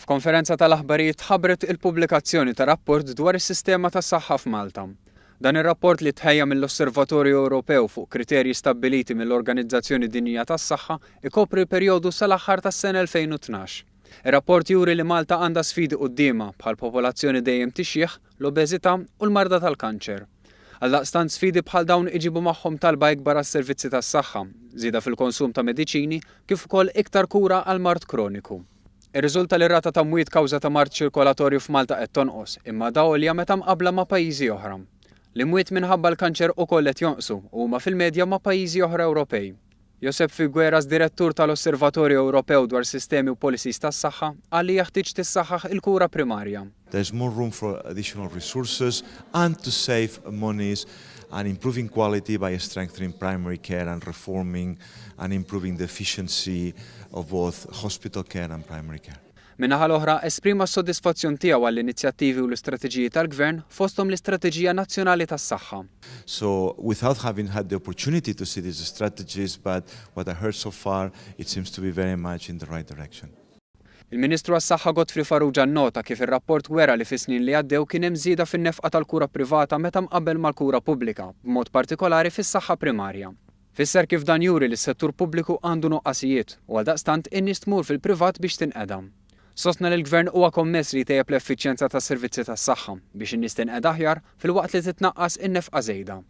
F'konferenza tal-aħbarijiet tħabbret il-pubblikazzjoni ta' rapport dwar is-sistema tas-saħħa f'Malta. Dan ir-rapport li tħejja mill-Osservatorju Ewropew fuq kriterji stabbiliti mill-Organizzazzjoni Dinjija tas-Saħħa ikopri l-perjodu sal-aħħar tas-sena 2012. Ir-rapport juri li Malta għandha sfidi quddiemha bħal popolazzjoni dejjem tixjieħ, l-obeżità u l-marda tal-kanċer. Għaldaqstant sfidi bħal dawn iġibu magħhom talba ikbar għas-servizzi tas-saħħa, żieda fil-konsum ta' mediċini kif ukoll iktar kura għal mard kroniku. Irriżulta li r-rata ta' mwiet kawża ta' mard ċirkolatorju f'Malta qed tonqos, imma għadha għolja meta mqabbla ma' pajjiżi oħra. L-imwiet minħabba l-kanċer ukoll qed jonqsu u huma fil-medja ma' pajjiżi oħra Ewropej. Josep Figueras, Direttur tal-Osservatorju Ewropew dwar Sistemi u Policies tas-Saħħa, qal li jeħtieġ tissaħħaħ il-kura primarja. There's more room for additional resources and to save monies and improving quality by strengthening primary care and reforming and improving the efficiency of both hospital care and primary care. Min-naħa l-oħra, esprima s-sodisfazzjon tiegħu għall-inizjattivi u l-istrateġiji tal-Gvern, fosthom l-Istrateġija Nazzjonali tas-Saħħa. So without having had the opportunity to see these strategies, but what I heard so far, it seems to be very much in the right direction. Il-Ministru għas-Saħħa Godfrey Farrugia nnota kif ir-rapport wera li fis-snin li għaddew kien hemm żieda fin-nefqa tal-kura privata meta mqabbel mal-kura pubblika, b'mod partikolari fis-saħħa primarja. Fisser kif dan juri li s-settur pubbliku għandu nuqqasijiet u għaldaqstant in-nies tmur fil-privat biex tinqeda. Sostna li l-Gvern huwa kommess li jtejjeb l-effiċjenza tas-servizzi tas-saħħa biex in-nies tinqeda aħjar filwaqt li titnaqqas in-nefqa żejda.